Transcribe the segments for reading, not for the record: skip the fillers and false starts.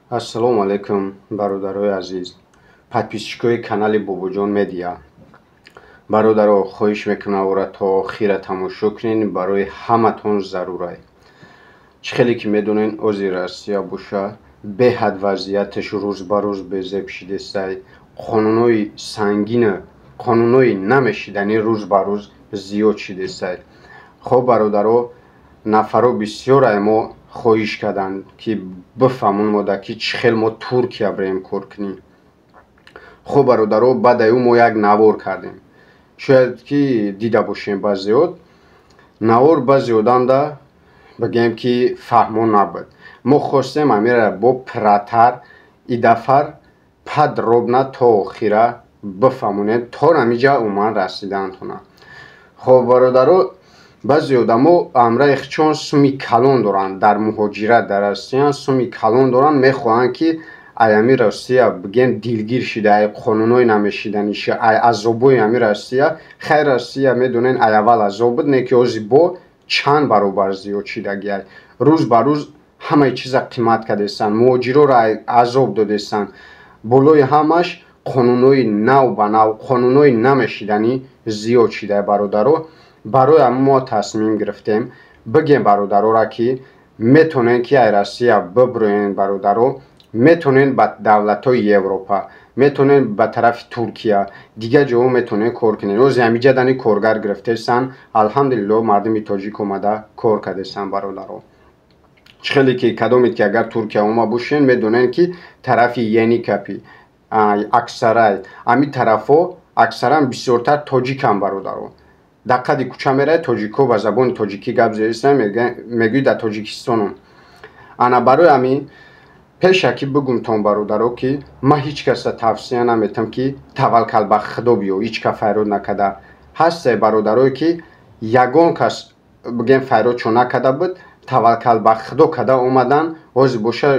Ассалому алайкум, бародарои азиз, подписчикои канали Бобоҷон Медиа. Бародаро, хоҳиш мекунам, ора то охира тамошо кунед, барои ҳаматон зарурай. Чӣ хеле ки медонен, ози Россия боша, беҳад вазъияташ рӯз ба рӯз безеб шидестай. Қонунҳои сангина, қонунҳои намешиданӣ рӯз ба рӯз зиёд шидестай. Хоб, бародаро, нафаро бисёрай мо хоҳиш карданд, ки бифаҳмон мода, ки чӣ хел мо Туркия бирем кор кунем. Хуб, бародаро, баъд ӯ мо як навор кардем, шояд ки дида бошем. Баъзеот навор, баъзе одамда, бигӯем, ки фаҳмо набуд. Мо хостем амира бо пратар идафар подробно то охира бифаҳмонем, то рамиҷа умуман расидаантона. Хоб, бародаро, баъзе одамо амраи чон суми калон доранд, дар муҳоҷират дар Россиян, суми калон доранд, мехоҳанд, ки ай ами Россия, бигем, дилгир шида, ай қонунҳои намешиданиша, ай азобҳои ами Россия. Хайр, Россия, медонен, ай аввал азоб буд, не ки ози бо чанд баробар зиёд шидагиай. Рӯз ба рӯз ҳамаи чиза қимат кардестанд, муҳоҷироро азоб додестанд. Болои ҳамаш қонунҳои нав ба нав, қонунҳои намешиданӣ зиёд шида. Бародаро, барои ҳамин мо тасмим гирифтем бигем бародарора, ки метонен, ки ай Россия бибироен. Бародаро, метонен ба давлатҳои Европа, метонен ба тарафи Туркия, дигар ҷоҳо метонен кор кунен. Ози ҳамиҷа дани коргар гирифтесан, алҳамдулилло, мардуми тоҷик омада кор кардесан. Бародаро, чӣ хеле ки кадомед, ки агар Туркия ома бошен, медонен, ки тарафи Еникапи, Аксарай, ҳами тарафҳо аксаран бисёртар тоҷикам. Бародаро, дар қади кӯча меравед, тоҷикҳо ба забони тоҷикӣ гап зедистан, мегӯӣ дар Тоҷикистонам. Ана барои ҳамин пешакӣ бигумтон, бародаро, ки ман ҳеҷ каса тавсия наметам, ки таваккал ба Худо биё, ҳеҷ ка файрод накарда. Ҳасте бародарое, ки ягон кас, бигем, файродшон накарда буд, таваккал ба Худо карда омадан, ҳозир боша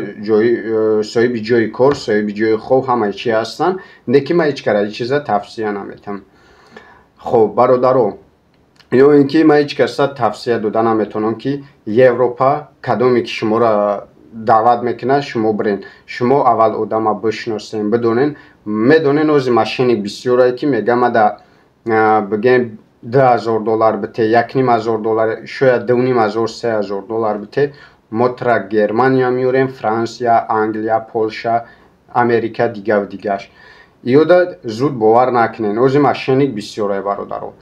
соҳиби ҷои кор, соҳиби ҷои хоб, ҳамаи чи ҳастанд. Лекин ман ҳеҷ кара ҳеҷ чиза тавсия наметам. Хоб, бародаро, ё ин ки ман ҳеҷ каса тавсия дода наметавонам, ки Европа кадоме ки шуморо даъват мекунад, шумо бирен. Шумо аввал одама бишносен, бидонен. Медонен, ози мошенник бисёрае, ки мегӯям, ада, бигем, 2000 доллар бите, 1500 доллар, шояд 2500, 3000 доллар бите, мо тра Германия меорем, Франсия, Англия, Полша, Америка, дигаву дигаш. Иёда зуд бовар накунен, ози мошенник бисёрае. Бародаро,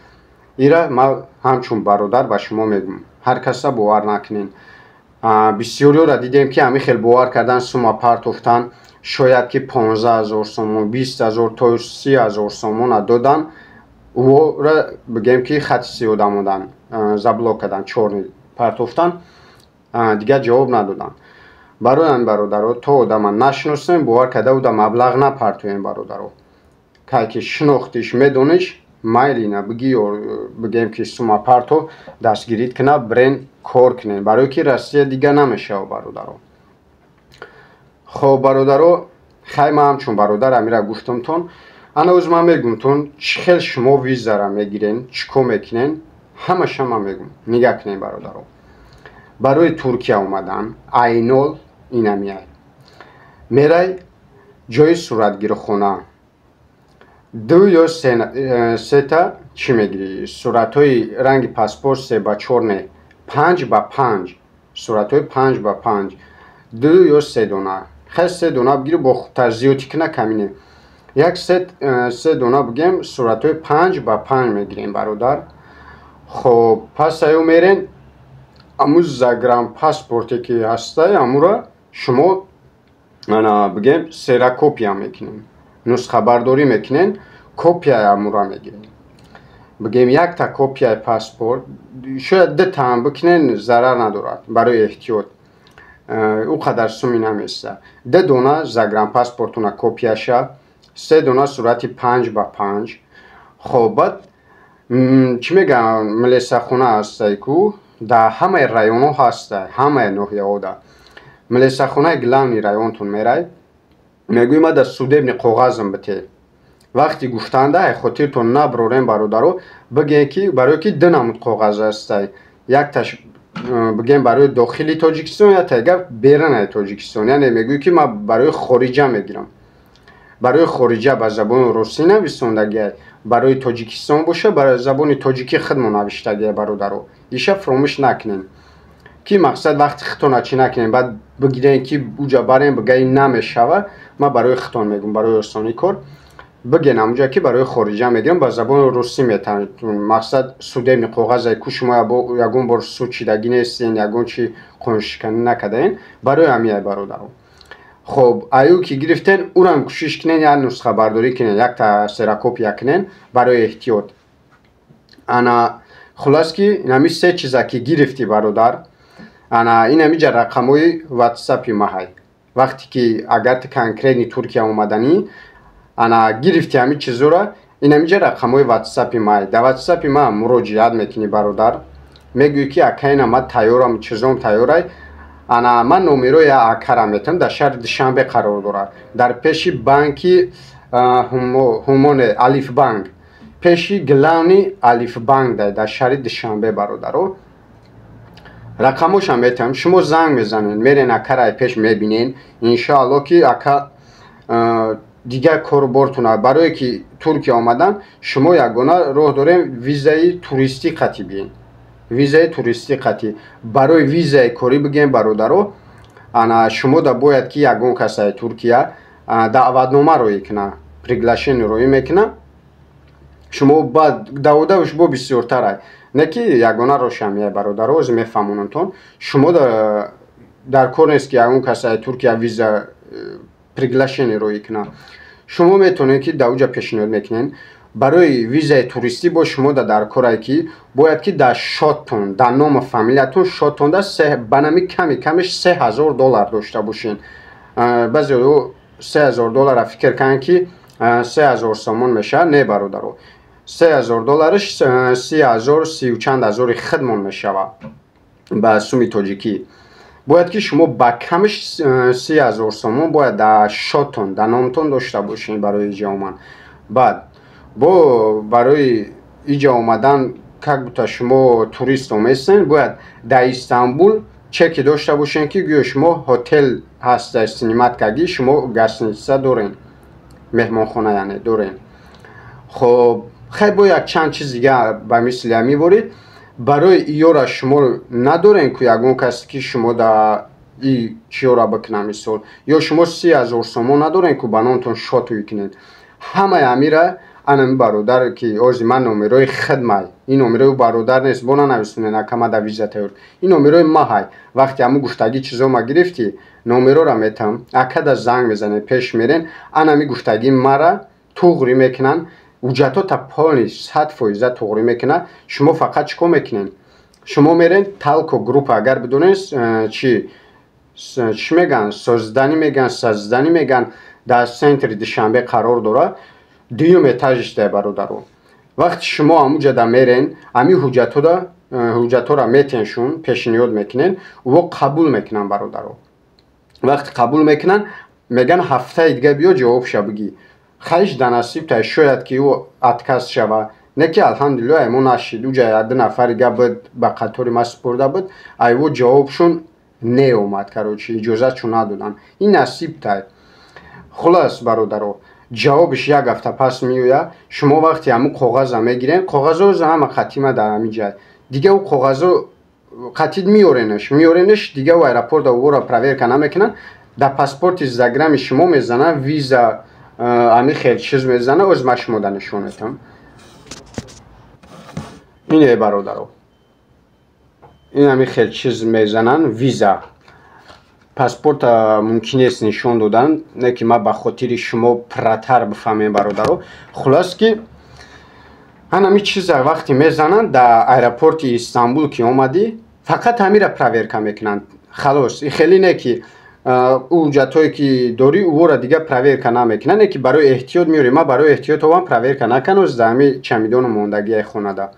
ира ман ҳамчун бародар ба шумо мегӯм: ҳар каса бовар накунен. Бисёриёра дидем, ки ҳамин хел бовар кардан, сума партофтан, шояд ки 15 000 сомон, 20 000 то 30 000 сомона додан. Ӯра, бигем, ки хати сиёда мондан, заблок кардан, чёрный партофтан, дигар ҷавоб надоданд. Барои ҳамин, бародаро, то одама нашиносем, бовар карда уда маблағ напартоем. Бародаро, кай ки шинохтиш, медониш, майли на бигӣ, бигем, ки сума парто, дастгирит кунад, бирен, кор кунем, барое ки Россия дигар намешава, бародаро. Хоб, бародаро, хай, ман ҳамчун бародар амира гуфтамтон. Ана оз ман мегумтон, чӣ хел шумо визара мегирен, чӣ кор мекунен, ҳамаша ман мегум. Нигаҳ кунем, бародаро. Барои Туркия омадан айнол инамияй: мерай ҷои суратгирхона, ду ё сета чӣ мегирӣ, суратҳои ранги паспорт, 3 ба 4 не, 5 ба 5, суратҳои 5 ба 5, ду ё се дона. Хай, се дона бигирӣ, бо хубтар, зиёдтӣ кина, камӣ не. Як се дона, бигем, суратҳои 5 ба 5 мегирем, бародар. Хоб, пас аю мерен, аму загранпаспорте ки ҳастай, амура шумо, ана, бигем, ксерокопия мекунем, нусхабардорӣ мекунем, копияи амура мегирем. Бигем, якта копияи паспорт, шояд дутаам бикунен, зарар надорад, барои эҳтиёт, ӯ қадар суми наместа. Ду дона загранпаспортуна копияша, се дона сурати 5 ба 5. Хоб, баъд чӣ мегӯям, милисахона ҳастай ку, дар ҳамаи районҳо ҳастай, ҳамаи ноҳияҳода. Милисахонаи главный районтон мерай, мегӯй: «Ма дар судебный коғазам бите». Вақти гуфтанда ай хотиртон наброрем, бародаро, бигӯе, ки барое ки ду намуд коғаз ҳастай, якташ бигем, барои дохили Тоҷикистон, якта гап берунаи Тоҷикистон. Яъне мегӯӣ, ки ман барои хориҷа мегирам. Барои хориҷа ба забони русӣ нависондагиай, барои Тоҷикистон боша, ба забони тоҷикӣ худмо навиштагиай. Бародаро, иша фуромӯш накунем, ки мақсад вақти худтона чӣ накунем, баъд бигирем, ки уҷа барем, бигаи намешава. Ман барои худтон мегӯм, барои осонии кор бигем, ҳамуҷа ки барои хориҷа мегирам, ба забони русӣ метавонед. Мақсад, судебный коғазе ку шумо ягон бор суд шидагӣ нестен, ягон чи қонуншиканӣ накардаен, барои ҳамияй, бародаро. Хоб, аю ки гирифтен, урам кӯшиш кунен, як нусхабардорӣ кунен, якта ксерокопия кунен барои эҳтиёт. Ана, хуллас, ки инами се чиза ки гирифтӣ, бародар, ана инамиҷа рақамҳои ватсапи маҳай. Вақте ки агар ту конкретный Туркия омаданӣ, ана гирифти ҳамин чизора, инамиҷа рақамҳои ватсапи маҳай. Дар ватсапи ма муроҷиат мекунӣ, бародар, мегӯӣ, ки акаина, ман тайёрам, чизом тайёрай. Ана ман номерои акара метавам, дар шаҳри Душанбе қарор дорад, дар пеши банки Ҳумоне, Алифбанк, пеши главный Алифбанк дар шаҳри Душанбе. Бародаро, рақамошам метавам, шумо занг мезанед, мерен, акарай пеш мебинен. Иншоалло, ки ака дигар кору бортона. Барое ки Туркия омадан, шумо ягона роҳ дорем, визаи туристӣ қатӣ биен, визаи туристӣ қатӣ. Барои визаи корӣ, бигем, бародаро, ана шумо да бояд ки ягон касаи Туркия даъватнома роӣ куна, приглашение роӣ мекуна. Шумо баъд даводавш бо бисёртарай, не ки ягона рошамия, бародаро, ози мефаҳмонамтон. Шумо дар кор нест, ки ягон касаи Туркия виза приглашение роӣ куна. Шумо метавонед, ки дар уҷа пешниҳод мекунед. Барои визаи туристӣ бо шумо да дар корае, ки бояд ки дар шоттон, дар ному фамилиятон, шоттонда ба нами ками камиш 3000 доллар дошта бошед. Баъзеҳо 3000 доллара фикр кунанд, ки 3000 сомон мешавад. Не, бародаро, 3000 доллараш 30 000, сию чанд ҳазори худмон мешавад ба суми тоҷикӣ. Бояд ки шумо ба камиш 30 000 сомон бояд дар шоттон, дар номтон дошта бошед барои иҷа оман. Баъд бо барои иҷа омадан, как будто шумо турист оместен, бояд дар Истанбул чеки дошта бошед, ки гӯё шумо ҳотел ҳаст, снимать кардӣ, шумо гостиница дорен, меҳмонхона яъне дорен. Хоб, хай, бо як чанд чиз дига ба мисли ҳамин ворид. Барои иёра шумо надорен, ку ягон касе, ки шумо да и чиёра бикуна, мисол, ё шумо 30 000 сомон надорен, ку ба номтон шотуй кунед. Ҳамаи ҳамира анами бародар, ки ози ман номерои хидмай, ин номерои бародар нест, бо нанависонен, акама да виза тайёр, ин номерои маҳай. Вақте ҳамун гуфтагӣ чизо ма гирифтӣ, номерора метам, акада занг мезанед, пеш мерен, анами гуфтагӣ мара туғрӣ мекунанд, ҳуҷҷатота полный 100% туғрӣ мекунад. Шумо фақат чӣ кор мекунед? Шумо мерен Талко Группа, агар бидонед, чи чӣ мегӯянд, созданӣ мегӯянд, сазданӣ мегӯянд, дар центри Душанбе қарор дорад, дуюм этажишда, бародаро. Вақти шумо ҳамуҷада мерен, ҳамин ҳуҷҷатҳоро метеншун, пешниҳод мекунед, ӯ қабул мекунанд. Бародаро, вақти қабул мекунанд, мегӯянд, ҳафтаи дига биё, ҷавобша бигӣ. Хайш, да насиб та, шояд ки ӯ отказ шава. Не ки, алҳамдулилло, мо нашид. Уҷа як ду нафари га буд, ба қатори ма супурда буд, айво ҷавобшон неомад, короче, иҷозатшон надоданд. Ин насиб тай. Хулас, бародаро, ҷавобиш як ҳафта пас меояд. Шумо вақте ҳамун коғаза мегирен, коғазҳо ҳама қатима дар ҳамин ҷай, дига ӯ коғазо қатид меоренеш, дига ӯ аэропорта ӯро проверка намекунанд. Дар паспорти заграни шумо мезананд виза, ҳамин хел чиз мезана. Оз ман шумо да нишон метам. Ине, бародаро, ин ҳамин хел чиз мезананд виза. Паспорта мумкин нест нишон додан, не ки ман ба хотири шумо пурратар бифаҳмем, бародаро. Хулас, ки ҳанами чиза вақте мезананд, дар аэропорти Истанбул ки омадӣ, фақат ҳамира проверка мекунанд, халос. Хеле не ки ӯ ҳуҷҷатҳое ки дорӣ, ӯро дигар проверка намекунанд. Не ки барои эҳтиёт меорӣ, ман барои эҳтиёт овам, проверка накунам, дар ҳами чамидону мондагии хонада.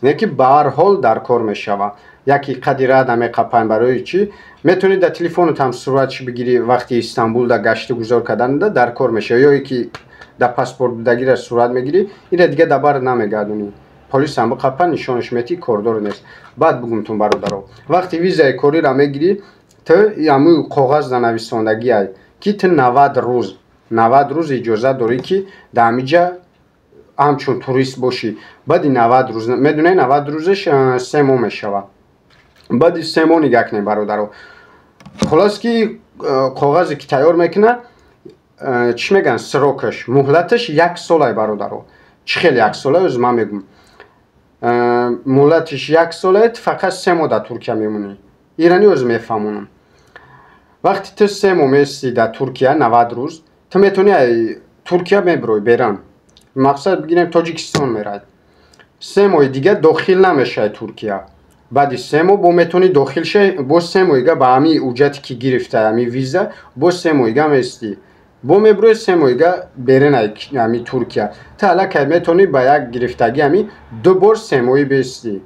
Не ки ба ҳар ҳол дар кор мешавад. Яке қади рада меқапанд. Барои чӣ? Метавонӣ дар телефонат ҳам суратш бигирӣ, вақти Истанбул да гашту гузор карданда дар кор мешавад, ё ки дар паспорт будагира сурат мегирӣ, ира дига дар бар намегардонӣ. Полисам биқапа, нишонаш метӣ, кордор нест. Баъд бугумтун, бародаро, вақте визаи кориро мегирӣ, ту ҳамун коғаз нависондагиай, ки ту 90 рӯз, 90 рӯз иҷозат дорӣ, ки дар ҳамиҷа ҳамчун турист бошӣ. Баъди 90 рӯз, медонед, 90 рӯзаш 3 моҳ мешавад. Баъди 3 моҳ нигаҳ кунед, бародаро. Хулос, ки коғазе ки тайёр мекунад, чӣ мегӯянд, срок аш, муҳлаташ як солай, бародаро. Чӣ хел як сола, ӯз ман мегӯм. Муҳлаташ як солае, ту фақат 3 моҳ дар Туркия мемонӣ. Ирани ӯз мефаҳмонам. Вақте ту 3 моҳ мести дар Туркия, 90 рӯз, ту метавонӣ Туркия мебироӣ беран, мақсад бигирем, Тоҷикистон меравад. 3 моҳи дига дохил намешавад Туркия. Баъди 3 моҳ бо метавонӣ дохил шавӣ, боз 3 моҳига ба ҳамин ҳуҷҷате ки гирифта, ҳамин виза, боз 3 моҳига местӣ, бо мебирои 3 моҳига берен ҳами Туркия. Ту аллакай метавонӣ ба як гирифтагӣ ҳами ду бор 3 моҳӣ бестӣ.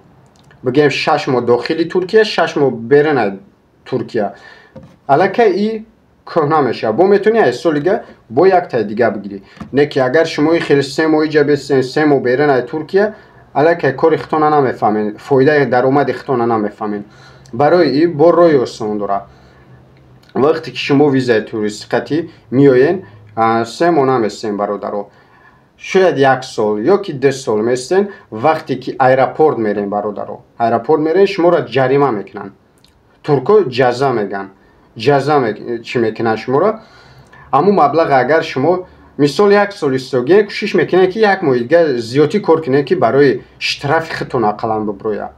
Бигӯем, 6 моҳ дохили Туркия, 6 моҳ берен Туркия. Аллакай и кӯҳна мешавад, бо метавонӣ аз солига бо яктаи дига бигирӣ. Не ки агар шумо хеле 3 моҳ иҷа бестен, 3 моҳ берен ай Туркия, аллакай кори худтона намефаҳмед, фоидаи даромади худтона намефаҳмед. Барои и бо роҳи осон дорад. Вақте ки шумо визаи туристиқатӣ меоен, 3 моҳ наместен, бародаро, шояд як сол ё ки 2 сол местен. Вақте ки аэропорт мерем, бародаро, аэропорт мерем, шуморо ҷарима мекунанд. Турко ҷаза мегӯянд. Ҷаза чӣ мекунанд шуморо? Ҳамун маблағ, агар шумо мисол як сол истогӣ, кӯшиш мекунед, ки як моҳи дига зиёдтӣ кор кунед, ки барои штрафи худтон ақаллан бибирояд.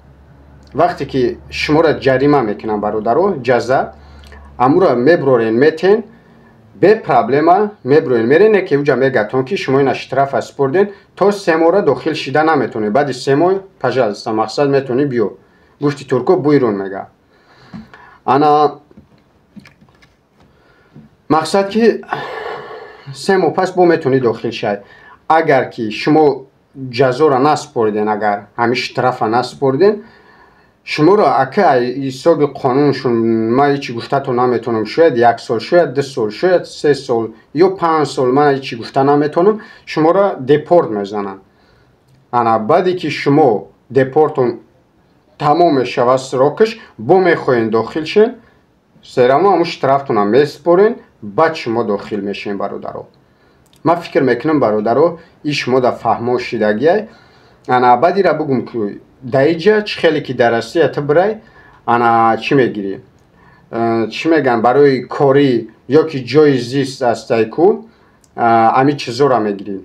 Вақте ки шуморо ҷарима мекунанд, бародаро, ҷаза, амуро мебурорен, метен, бе проблема мебуроен, мерен. Не ки уҷа мегӯятон, ки шумо ина штрафа супорден, то 3 моҳра дохил шида наметавонед. Баъди 3 моҳ, пожалуйста, мақсад, метавонӣ биё. Гуфти турко, buyurun мега. Ана мақсад, ки 3 моҳ пас бо метавонӣ дохил шавӣ. Агар ки шумо ҷазоро насупориден, агар ҳамин штрафа насупориден, шуморо ака ҳисоби қонуншон ман ҳечи гуфтатон наметавонам. Шояд як сол, шояд 2 сол, шояд 3 сол ё 5 сол, ман ҳечи гуфта наметавонам. Шуморо депорт мезананд. Ана баъде ки шумо депортон тамом мешавад, срок аш, бо мехоҳем дохил шен, всё равно ҳамун штрафтонам месупорен, баъд шумо дохил мешавем. Бародаро, ман фикр мекунам, бародаро, и шумо дар фаҳмо шидагиай. Ана баъд ира бугум, ки дар иҷа чӣ хеле ки дар Россия ту бирай, ана чӣ мегирӣ, чӣ мегӯянд, барои корӣ ё ки ҷои зист астай ку, ҳамин чизоро мегирӣ,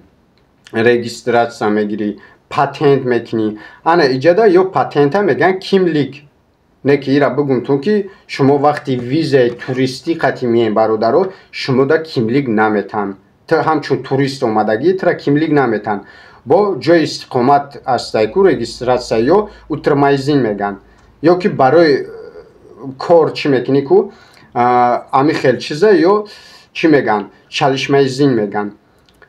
регистрация мегирӣ, патент мекунӣ. Ана иҷада ё патента мегӯянд, kimlik. Не ки ира бугумтун, ки шумо вақти визаи туристӣ қатъи мием, бародаро, шумо да kimlik наметан. Ту ҳамчун турист омадагӣ, тура kimlik наметан. Бо ҷои истиқомат астай ку, регистрация ё oturma izin мегӯянд, ё ки барои кор чӣ мекунӣ ку, ҳамин хел чиза, ё чӣ мегӯянд, çalışma izin мегӯянд.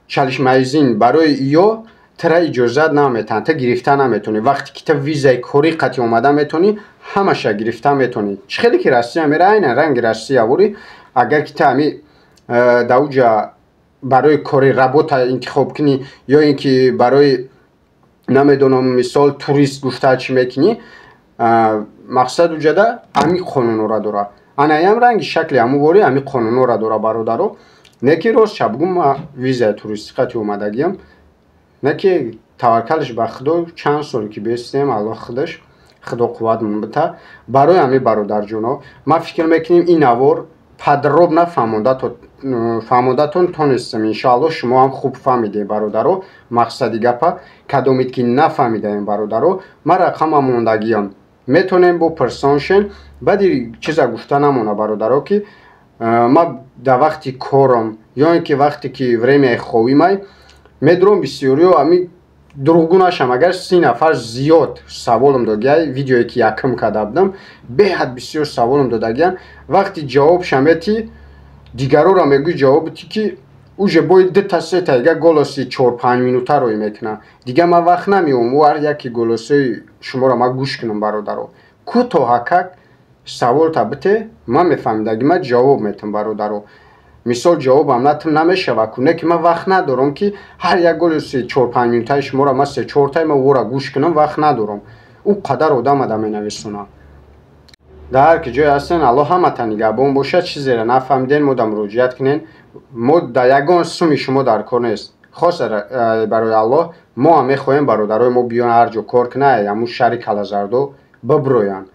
Çalışma izin барои ё тура иҷозат наметаҳанд, ту гирифта наметавонӣ. Вақте ки ту визаи корӣ қатъи омада метавонӣ, ҳамаша гирифта метавонӣ. Чӣ хеле ки Россия мера, айнан ранги Россия ворӣ. Агар ки ту ҳами дар уҷа барои кори, работа интихоб кунӣ, ё ин ки барои, намедонам, мисол, турист гуфта чӣ мекунӣ, мақсад, уҷада ҳамин қонунҳоро дора. Анаям ранги шакли ҳамун ворӣ ҳамин қонунҳоро дора, бародаро. Не ки рост ча бугум, ма визаи туристӣ қатъи омадагиам. Не ки таваккалш ба Худо, чанд соле ки бестем, Аллоҳ худаш, Худо қувватмон бита. Барои ҳамин, бародарҷоно, ман фикр мекунем, ин навор подробно фаҳмондатон тонистам. Иншоаллоҳ, шумо ҳам хуб фаҳмидем, бародаро, мақсади гапа. Кадомед ки нафаҳмидаем, бародаро, ман рақама мондагиам, метавонем бо пурсон шен. Баъди чиза гуфта намона, бародаро, ки ман дар вақти корам ё ин ки вақте ки время и ховимай медурам. Бисёриё ҳамин дурӯғгӯ нашам, агар 30 нафар зиёд саволам додагиай. Видеое ки якум карда будам, беҳад бисёр саволам додагиян. Вақти ҷавобша метӣ, дигароро мегӯй, ҷавоби ти, ки уже бои дута сета ига голоси 4-5 минута рӯй мекунад. Дига ман вақт намеём, ӯ ҳар яке голосои шуморо ман гӯш кунам. Бародаро, кӯтоҳакак саволта бите, ман мефаҳмидаги, ман ҷавоб метам, бародаро. Мисол, ҷавобам натм намешава ку, не ки ман вақт надорам, ки ҳар як голи 3-4-5 минутаи шуморо ман се-чортаи ма вора гӯш кунам, вақт надорам. Ӯ қадар одам ада менависонам. Дар ҳар ки ҷое ҳастен, Аллоҳ ҳамата нигаҳбон бошад. Чизеро нафаҳмиден, мо да муроҷиат кунен. Мо да ягон суми шумо дар кор нест. Хоса барои Аллоҳ мо ҳам мехоҳем, бародарои мо биён, ҳар ҷо кор кунанд, ҳамун шаҳри Калазардо биброянд.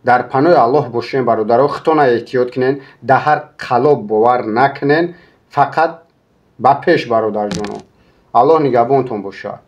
Дар паноҳи Аллоҳ бошем, бародаро. Худтона эҳтиёт кунен, дар ҳар қалоб бовар накунен. Фақат ба пеш, бародарҷоно. Аллоҳ нигаҳбонтон бошад.